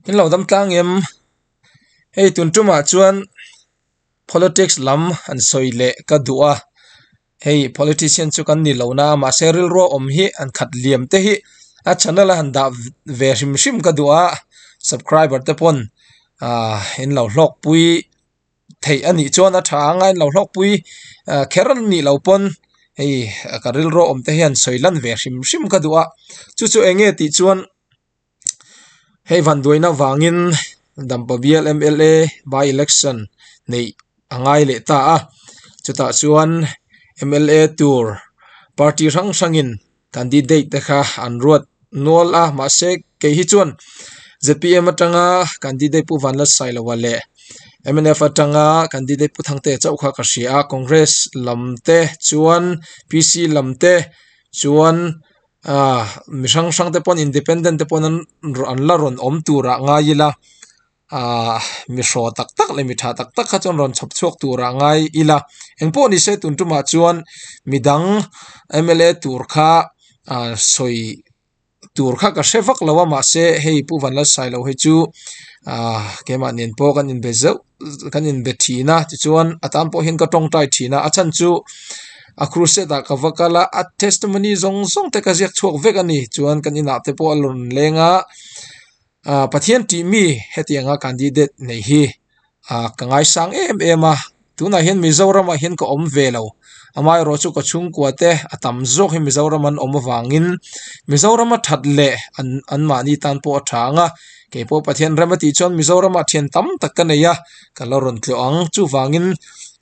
In lo dam tlang em? Hei tun tumah chuan politics lam han sawi leh ka duh a, hei politician chu kan ni lo na mahse rilru awm hi an khat liam te hi a channel a han dah ve hrim hrim ka duh a, subscriber te pawn ah in lo hlawk pui theih a nih chuan a tha ang a in lo hlawk pui ah kher a nih loh pawn hei ka rilru awm te hian sawi lan ve hrim hrim ka duh a, chu chu eng nge tih chuan. Hei vanduaina vangin Dampa bial mla by election neih a ngai leh ta a, chutah chuan mla tur party hrang hrangin candidate te kha an ruat nual a mahse kei hi chuan zpm atanga candidate Pu Vanlalsailoa leh mnf atanga candidate Pu Thangtea chauh kha ka hria a congress lam te chuan PC lam te chuan. Aaa mi hrang hrang te pawn independent te pawn an an la rawn awm turah ngai ila aaa mi hraw tak tak leh mi tha tak tak kha chuan rawn chhawp chhuak turah ngai ila engpawh ni se tun tumah chuan midang mla tur kha aaa sawi tur kha ka hre vak lo a mahse hei Pu Vanlalsailo hi chu aaa keimah nen pawh kan inbe zeuh. kan inbe thin a tichuan a tan pawh hian ka tawngtai thin a a chhan chu a crusade ah ka va kal a a testimony zawng zawng te ka ziak chhuak vek a ni chuan kan inah te pawh a rawn leng a ah Pathian tih mi hetiang a candidate nei hi ah ka ngaisang em em a tunah hian Mizoram ah hian ka awm ve lo amaherawh chu ka chhungkua te a tam zawk hi Mizoram an awm avangin Mizoram a that leh an an mahni tan pawh a tha ang a. Kei pawh Pathian rem a tih chuan Mizoramah thian tam tak ka nei a, ka la rawn tlawh ang. Chuvangin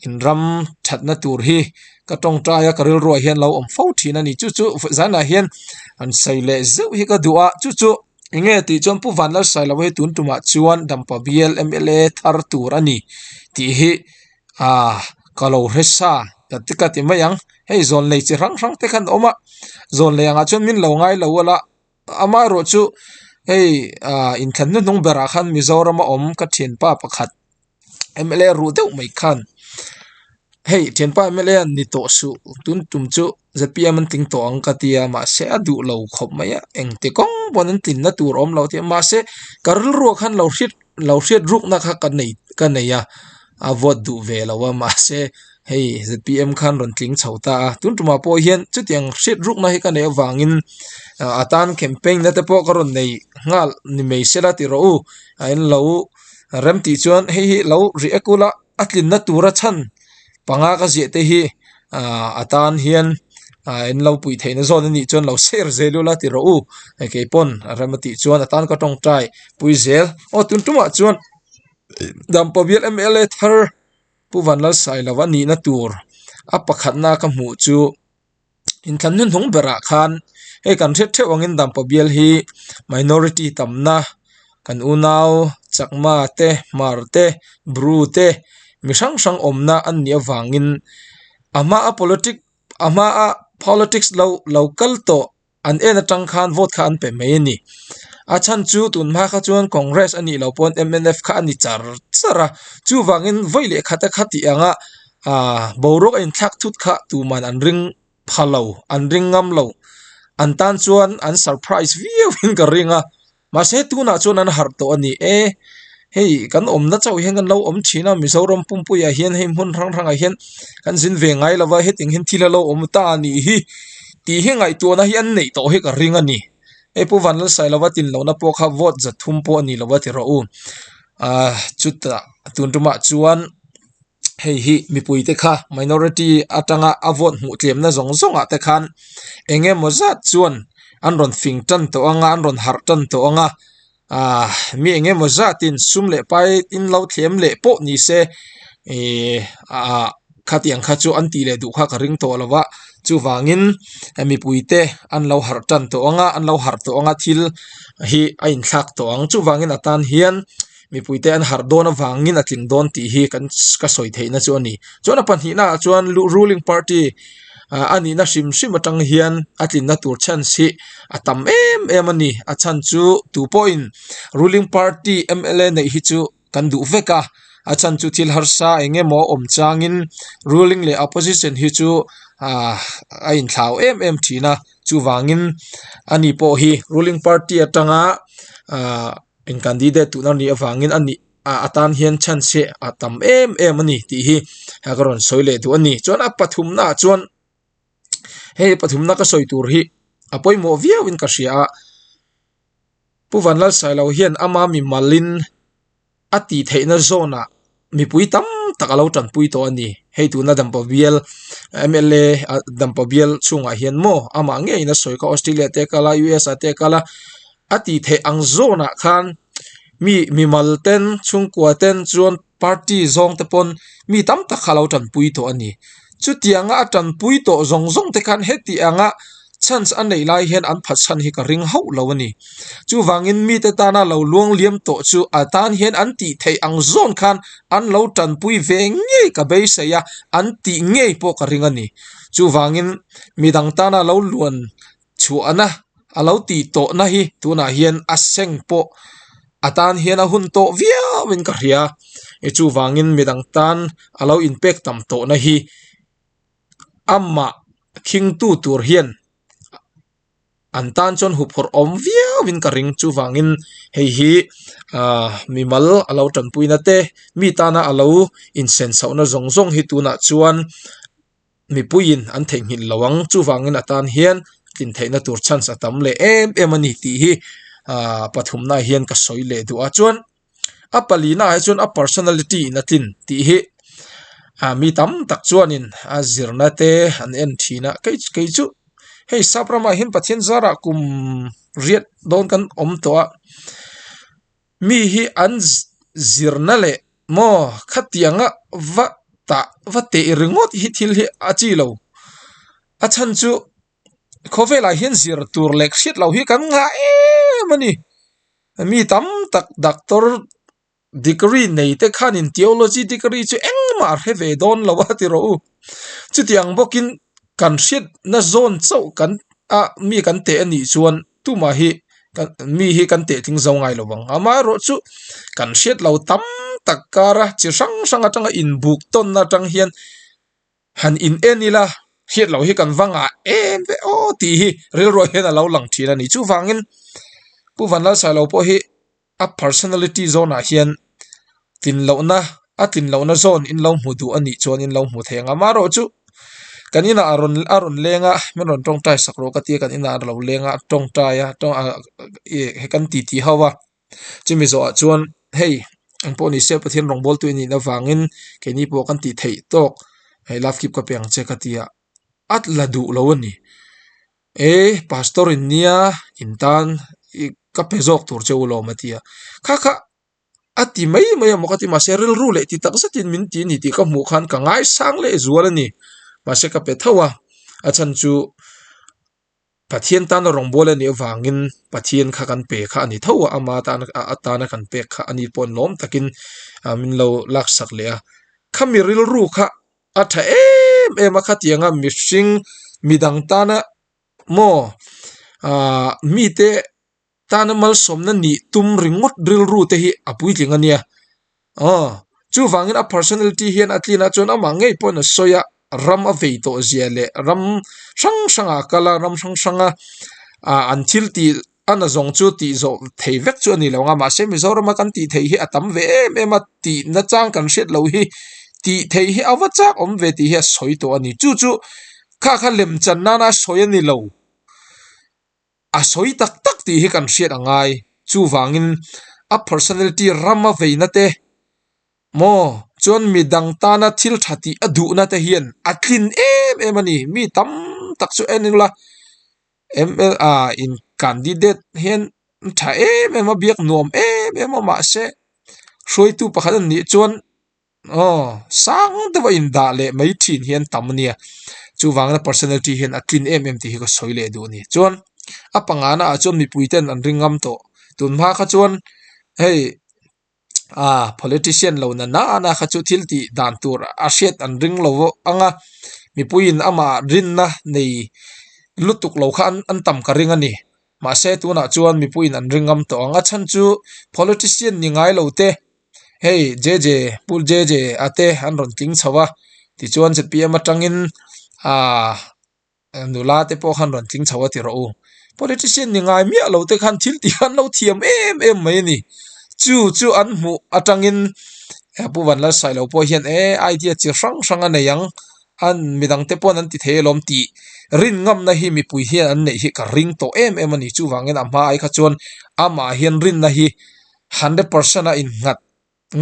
in ram thatna tur hi ka tawngtai a, ka rilruah hian lo awm fo thin a ni. Chu chu zanah hian han sawi leh zeuh hi ka duh a, chu chu eng nge tih chuan Pu Vanlalsailoa hi tun tumah chuan Dampa bial mla thar tur a ni tih hi ah ka lo hre sa ka ti ka ti mai ang. Hei zawn lei chi hrang hrang te khan a awm a, zawn lei angah chuan min lo ngai lo a la. Amaherawh chu hei ah inthlan hnuhnung berah khan Mizoram a awm ka thianpa pakhat mla ruh deuh mai khan hei thianpa mla an ni tawh suh tun tum chu zpm an tling tawh ang ka tia mahse a duh lo khawp mai a engti kawng pawn an tlinna tur a awm lo tia mahse ka rilruah khan lo hriat lo hriat rukna kha ka nei ka nei a a vote duh ve lo a mahse hei zpm khan rawn tling chho ta a tun tumah pawh hian chutiang hriat rukna hi ka neih avangin a tan campaign na te pawh ka rawn nei nghal ni mai sela ti rawh u a en lo rem tih chuan hei hi lo react ula a tlinna tura chhan panga ka ziah te hi ah a tan hian ah in lo puih theihna zawn anih chuan lo share zel ula ti rawh u hei kei pawn a rem a tih chuan a tan ka tawngtai pui zel aw tun tumah chuan Dampa bial mla thar Pu Vanlalsailova nihna tur a pakhatna ka hmuh chu inthlan hnuhnung berah khan hei kan hriat theuh angin Dampa bial hi minority tamna kan unau Chakma te Hmar te Bru te mi hrang hrang awmna an nih avangin a hmaa politic a hmaa politics lo lo kal tawh an en atang khan vote kha an pe mai a ni. A chhan chu tun hma kha chuan Congress a nih loh pawn mnf kha a ni char char a, chuvangin vawi leh khat a kha tih anga aaa boruak a inthlak thut kha tuman an ring pha lo, an ring ngam lo. An tan chuan an surprise viau in ka ring a. Mahse tunah chuan an harh tawh a ni e, hei kan awmna chauh hian kan lo awm thin a Mizoram pumpuiah hian hei hmun hrang hrangah hian kan zin ve ngai lo va hetiang hian thil a lo awm ta a nih hi tih hi ngaihtuahna hi an neih tawh hi ka ring a ni. Hei Pu Vanlalsailova tin lohna pawh kha vote 300 pawh a ni lo va ti rawh u. Ahh chutah tun tumah chuan. Hei hi mipuite kha minority atanga a vote hmuh tlemna zawng zawngah te khan eng emaw zat chuan an rawn fing tan tawh ang a an rawn harh tan tawh ang a ahh mi eng emaw zatin sum leh pai in lo thlem leh pawh ni se ihh ah khatiang kha chu an tih leh duh kha ka ring tawh lo va chuvangin mipuite an lo harh tan tawh ang a an lo harh tawh ang a thil hi a inthlak tawh ang chuvangin atan hian. Mipuite an harh dawn avangin a tling dawn tih hi kan ka sawi theihna chu a ni. Chuan a pahnihnaah chuan ruling party a nihna hrim hrim atang hian a tlinna tur chance hi a tam em em a ni. A chhan chu tupawhin ruling party mla neih hi chu kan duh vek a, a chhan chu thil harsa eng emaw awm changin ruling leh opposition hi chu a inthlau em em thin a. Chuvangin ani pawh hi ruling party atanga. In candidate tuna nih avangin a nih a tan hian chance hi a tam em em a ni tih hi ka rawn sawi leh duh a ni. Chuan a pathumna ah chuan hei pathumna ka sawi tur hi a pawimawh viau in ka hria a, Pu Vanlalsailo hian ama mimalin a tih theihna zawnah mipui tam tak a lo tanpui tawh a ni. Hei tuna Dampa bial mla Dampa bial chhungah hian maw amah ngeiin a sawi kha Australia te a kal a U_S ah te a kal a a tih theih ang zawnah khan mi mimal ten chhungkua ten chuan party zawng te pawn mi tam tak kha a lo tanpui tawh a ni. Chutianga a tanpui tawh zawng zawng te khan heti anga chance a neih lai hian an phatsan hi ka ring hauh lo a ni. Chuvangin mite tana lo luang liam tawh chu a tan hian an tih theih ang zawn khan an lo tanpui ve ngei ka beisei a, an tih ngei pawh ka ring a ni. Chuvangin midang tana lo luan chhuahna a lo tih tawhna hi tunah hian a seng pawh a tan hian a hun tawh viauin ka hria. Chuvangin midang tan a lo inpek tam tawhna hi amah khingtu tur hian an tan chuan huphurh awm viauin ka ring. Chuvangin hei hi ahh mimal a lo tanpuina te mi tana a lo insenchhohna zawng zawng hi tunah chuan mipuiin an theihnghilh lo ang. Chuvangin a tan hian tlin theihna tur chance a tam leh em em a ni tih hi ahh pathumna hian ka sawi leh duh a. Chuan a palina ah hi chuan a personality in a tlin tih hi ah mi tam tak chuanin a zirna te an en thin a kei kei chu hei sap ramah hian Pathian zarah kum riat dawn kan awm tawh a mi hi an zirna leh maw khatianga va tah va teh ringawt hi thil hi a chi lo a chhan chu khawvelah hian zir tur leh hriat loh hi kan ngah em a ni. Mi tam tak doctor degree nei te khanin theology degree chu engmah a hre ve dawn lo a ti rawh u. Chutiang bawkin kan hriatna zawn chauh kan a mi kan teh a nih chuan tumah hi kan mi hi kan teh tling zo ngai lo vang. Amaherawhchu kan hriat lo tam tak kara chi hrang hrang atanga inbuk tawnna atang hian Han in en ila, hriat loh hi kan va ngah em ve aw tih hi rilruah hian a lo lang thin a ni. Chuvangin Pu Vanlalsailo pawh hi a personality zawnah hian tlin lohna a tlin lohna zawn in lo hmu duh a nih chuan in lo hmu thei ang. Amaherawhchu kan inah a rawn a rawn leng a, min rawn tawngtai sak rawh ka tia kan inah a lo leng a, tawngtai a he kan titi ho a. Chumi zawhah chuan hei eng pawh ni se Pathian rawngbawltu i nih avangin keini pawh kan tih theih tawk hei love keep ka pe ang che ka ti a, a la duh lo a ni. E pastor in nia in tan i ka pe zawk tur che u lawm a ti a, kha kha a ti mai mai a maw ka ti mahse rilru leh ti tak zetin min ti a ni tih ka hmuh khan ka ngaisang leh zual a ni. Mahse ka pe tho a, a chhan chu. Pathian tana rawngbâwl a nih avângin Pathian kha kan pe kha a ni tho a, ama tana atâna kan pêk kha a ni pawh lâwm takin min lo lâksak leh a. Khami rilru kha a ṭha êm êm a, khatianga mihring midang tana maw ah mite Tana malsawmna nih tum ringawt rilru te hi a puitling a nia. Aw, chuvangin a personality hian a tlin a chuan amah ngei pawhin a sawi a, ram a vei tawh zia leh ram hrang hrangah a kal a, ram hrang hranga ah an thil tih a na zawng chu tih zawh thei vek chu a ni lo ang a, mahse Mizorama kan tih theih hi a tam ve em em a, tih nachang kan hriat loh hi tih theih hi a va chak awm ve tih hi a sawi tawh a ni. Chu chu kha kha lemchan nana a sawi a ni lo. A sawi tak tak tih hi kan hriat a ngai. Chuvangin a personality rama veina te maw chuan midang tana thil tha tih a duhna te hian a tlin em em a ni. Mi tam tak chu en ila mla in candidate hian tha em em a biak nuam em em a mahse hruaitu pakhat a nih chuan Aw, sang deuh a indah leh mai thin hi an tam a nia. Chuvangin a personality hian a tlin em em tih hi ka sawi leh duh a ni. Chuan a pangana ah chuan mipui ten an ring ngam tawh. Tun hma kha chuan hei ah politician lo na nana kha chu thil tih dan tur a hriat an ring lo ang a, mipuiin amah rinna nei lutuk lo kha an tam ka ring a ni. Mahse tunah chuan mipuiin an ring ngam tawh ang. A chhan chu politician ni ngai lo te Hei JJ Pu JJ a te an rawn tling chho a tichuan zpm atangin ahh nula te pawh khan rawn tling chho a ti rawh u. Politician ni ngai miah lo te khan thil tih khan lo thiam em em mai a ni. Chu chu an hmuh atangin Pu Vanlalsailo pawh hian e idea chi hrang hrang a nei ang an midang te pawn an ti thei alawm tih rin ngamna hi mipui hian an neih hi ka ring tawh em em a ni. Chuvangin a hma ai kha chuan amah hian rinna hi 100% a innghat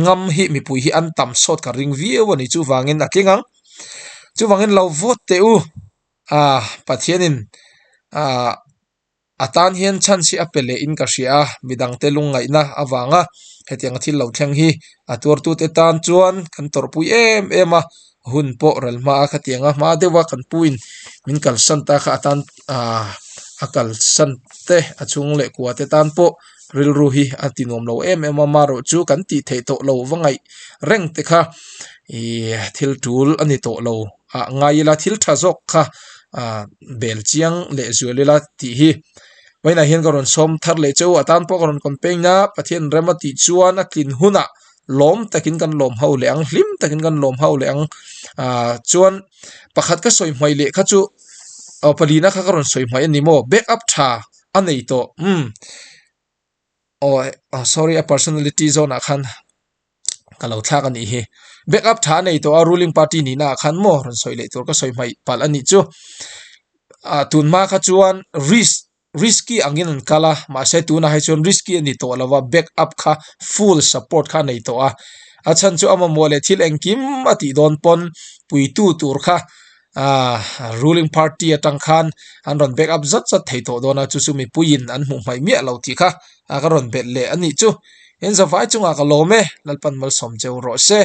ngam hi mipui hi an tam sawt ka ring viau a ni. Chuvangin a tling ang. Chuvangin lo vote teh u. Ah Pathianin ah a tan hian chance hi a pe leh in ka hria a, midangte lungngaihna avanga hetiang thil lo thleng hi a tuartute tan chuan kan tawrhpui em em a, hun pawh ral hma a khatianga hma deuha kan puin min kalsan ta kha a tan ah a kalsan te a chhung leh kua te tan pawh rilru hi a ti nuam lo em em a, amaherawh chu kan tih theih tawh lo va ngaih reng te kha ih thil tul a ni tawh lo. ah ngai ila thil tha zawk kha ah bel chiang leh zual ila tih hi vawiinah hian ka rawn sawm thar leh che u a tan pawh ka rawn campaign a Pathian rem a tih chuan a tlin hunah lawm takin kan lawm ho leh ang hlim takin kan lawm ho leh ang ah chuan pakhat ka sawi hmaih leh kha chu aw palina kha ka rawn sawi hmaih a ni maw back up tha a nei tawh umm aw sorry a personality zawn ah khan. ka lo thlak a nih hi back up tha a nei tawh a ruling party nihna ah khan maw rawn sawi leh tur ka sawi hmaih palh a nih chu ah tun hma kha chuan risk risky angin an kal a mahse tunah hi chuan risky a ni tawh lo a back up kha full support kha a nei tawh a a chhan chu a mamawh leh thil engkim a tih dawn pawn puitu tur kha ah ruling party atang khan an rawn back up zat zat thei tawh dawn a chu chu mipuiin an hmuh hmaih miah lo tih kha. a ka rawn belh leh a nih chu. In zavai chungah ka lawm e, Lalpan malsawm cheu rawh se.